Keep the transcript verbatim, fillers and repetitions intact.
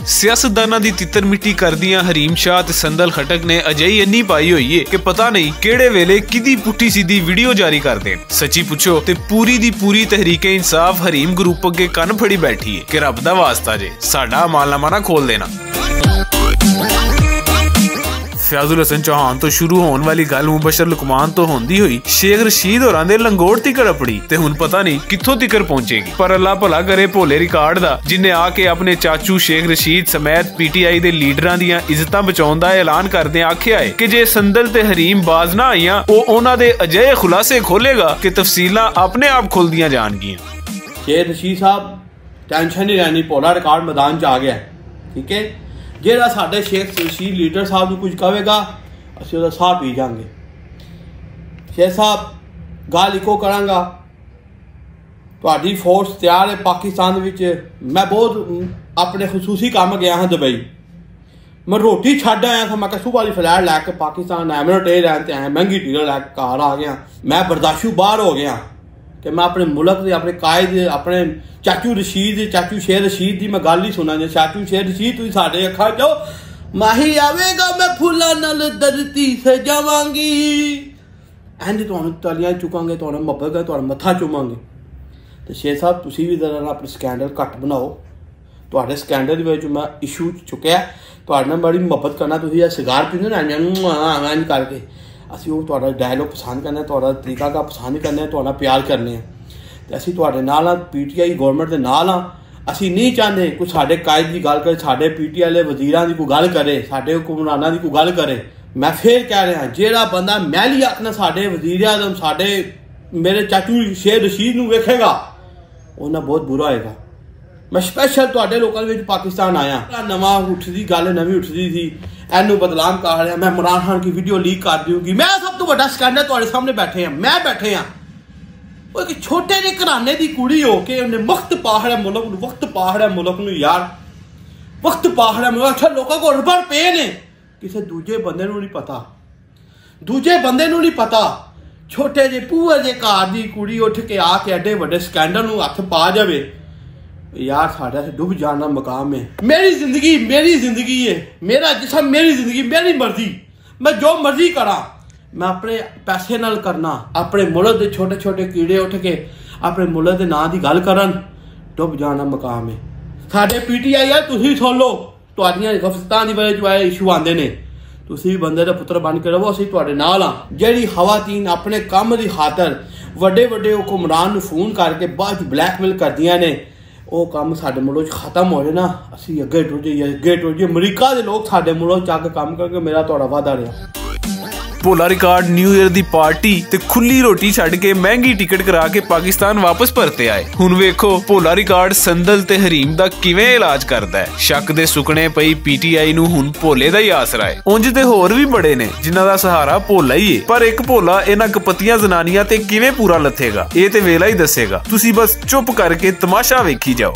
سیاستداناں دی تتر مٹی کردیاں حریم شاہ تے سندل خٹک نے اجائی انی پائی ہوئی ہے کہ پتہ نہیں کیڑے ویلے کدی پٹھی سیدھی ویڈیو جاری کر دین۔ سچی پچھو تے پوری دی پوری تحریک انصاف حریم گروپ اگے کن پھڑی بیٹھی ہے کہ رب دا واسطہ جے، ساڈا مال نامہ نہ کھول دینا۔ فیاض الحسن چوہان تو شروع ہون والی گل مبشر لقمان تو ہوندی ہوئی شیخ رشید ہوراں دے لنگوڑ تکڑ اپڑی تے ہن پتہ نہیں کتھوں تکڑ پہنچے گی۔ پر اللہ بھلا کرے بھولے ریکارڈ دا، جن نے آ کے اپنے چاچو شیخ رشید سمیت پی ٹی آئی دے لیڈراں دیاں عزتاں بچاؤن دا اعلان کردے آکھیا ہے کہ جے سندل تے حریم باز نہ آئیاں، او انہاں دے اجہے خلاصے کھولے گا کہ تفصیلاں اپنے آپ کھلدیاں جان گیاں۔ شیخ رشید صاحب، ٹینشن نہیں رہنی، پولا ریکارڈ میدان چ آ گیا ہے، ٹھیک ہے؟ جہڑا ساڈے شیخ رشید لیڈر صاحب نوں کچھ کہے گا، اسی اوہدا ساہ پی جاؤں گے۔ شیخ صاحب، گل اکو کراں گا، تہاڈی فورس تیار ہے پاکستان وچ۔ میں بہت اپنے خصوصی کام گیا ہاں دبئی، میں روٹی چھڈ آیا تھا، میں کہ صبح والی فلائٹ لے کے پاکستان ایمریٹ ایئر لائن تے آیا، مہنگی ٹکٹ لے کے گھر آ گیا۔ میں برداشتو باہر ہو گیا کہ میں اپنے ملک دے، اپنے قائد دے، اپنے چاچو رشید دے، چاچو شیر رشید دی میں گل نہیں سنا جی۔ چاچو شیر رشید، تسی ساڈے اکھاں چو ماہی آوے گا، میں پھولاں نال دھرتی سجاواں گی۔ اینج تہانوں تلیاں چکاں گے، تہانوں محبت کریں، تہانوں متھا چوماں گے۔ تے شیر صاحب، تسی وی ذرا اپنے سکینڈل گھٹ بناؤ۔ تہاڈے سکینڈل وچ میں ایشو چکیا، تہاڈے نال بڑی محبت کرنا، تسی اے سگار پیندے نا، اینج، اینج کر کے۔ اسی او تہاڈا ڈائلاگ پسند کرنے، تہاڈا طریقہ کا پسند کرنے، تہاڈا پیار کرنے ہیں۔ تے اسی تہاڈے نال ہاں، پی ٹی آئی گورنمنٹ دے نال ہاں۔ اسی نہیں چاہندے کوئی ساڈے قائد دی گل کرے، ساڈے پی ٹی آئی والے وزیراں دی کوئی گل کرے، ساڈے حکمراناں دی کوئی گل کرے۔ میں پھر کہہ رہا، جیڑا بندہ میلی آکھنا ساڈے وزیر اعظم، ساڈے، میرے چاچو شیر رشید نوں ویکھے گا، انہاں بہت برا ہوئے گا۔ میں سپیشل تہاڈے لوکل وچ پاکستان آیا۔ نواں اٹھدی گل، نویں اٹھدی سی، اینوں بدنام کر رہا، میں عمران خان کی ویڈیو لیک کر دیوں گی۔ میں سب تو بڑا سکینڈل تہاڈے سامنے بیٹھے ہاں، میں بیٹھے ہاں۔ وہ ایک چھوٹے جے گھرانے دی کڑی ہو کے انہیں وقت پا رہا ملک نوں، وقت پا رہا ملک نوں یار، وقت پا رہا ملک۔ اچھا، لوکاں کو ربڑ پے نے، کسے دوجے بندے نوں نہیں پتا، دوجے بندے نوں نہیں پتا۔ چھوٹے جے پوئے جے گھر دی کڑی اٹھ کے آ کے ایڈے وڈے سکینڈل نوں ہتھ پا جاوے، یار، ساڈا تے ڈب جانا مقام ہے۔ میری زندگی، میری زندگی ہے، میرا جسم، میری زندگی، میری مرضی، میں جو مرضی کراں، میں اپنے پیسے نال کرنا۔ اپنے ملک دے چھوٹے چھوٹے کیڑے اٹھ کے اپنے ملک دے ناں دی گل کرن، ڈب جانا مقام ہے۔ ساڈے پی ٹی آئی آ، تسی سن لو، تہاڈیاں غفلتاں دی وجہ جو اے ایشو آندے نے۔ تسی بندے دا پتر بن کے رہو، اسی تہاڈے نال ہاں۔ جیڑی خواتین اپنے کم دی خاطر وڈے وڈے حکمران نوں فون کر کے بعد چ بلیک میل کردیاں نے، او کم ساڈے ملک چ ختم ہو جائے نا، اسی اگے ٹر جائیے، اگے ٹر جائیے۔ امریکہ دے لوگ ساڈے ملک چ آ کے کم کر کے، میرا تہاڈا وعدہ رہیا۔ بھولا ریکارڈ نیو ایئر دی پارٹی تے کھلی روٹی چھڈ کے مہنگی ٹکٹ کرا کے پاکستان واپس پرتے آئے۔ ہن ویکھو، بھولا ریکارڈ سندل تے حریم دا کیویں علاج کردا ہے؟ شک دے سکنے پئی پی ٹی آئی نوں ہن بھولے دا ہی آسرا ہے۔ اونج تے ہور وی بڑے نے جنہاں دا سہارا بھولا ہی ہے، پر اک بھولا انہاں کپتیاں زنانیاں تے کیویں پورا لتھے گا، اے تے ویلا ہی دسے گا۔ تسی بس چپ کر کے تماشا ویکھی جاؤ۔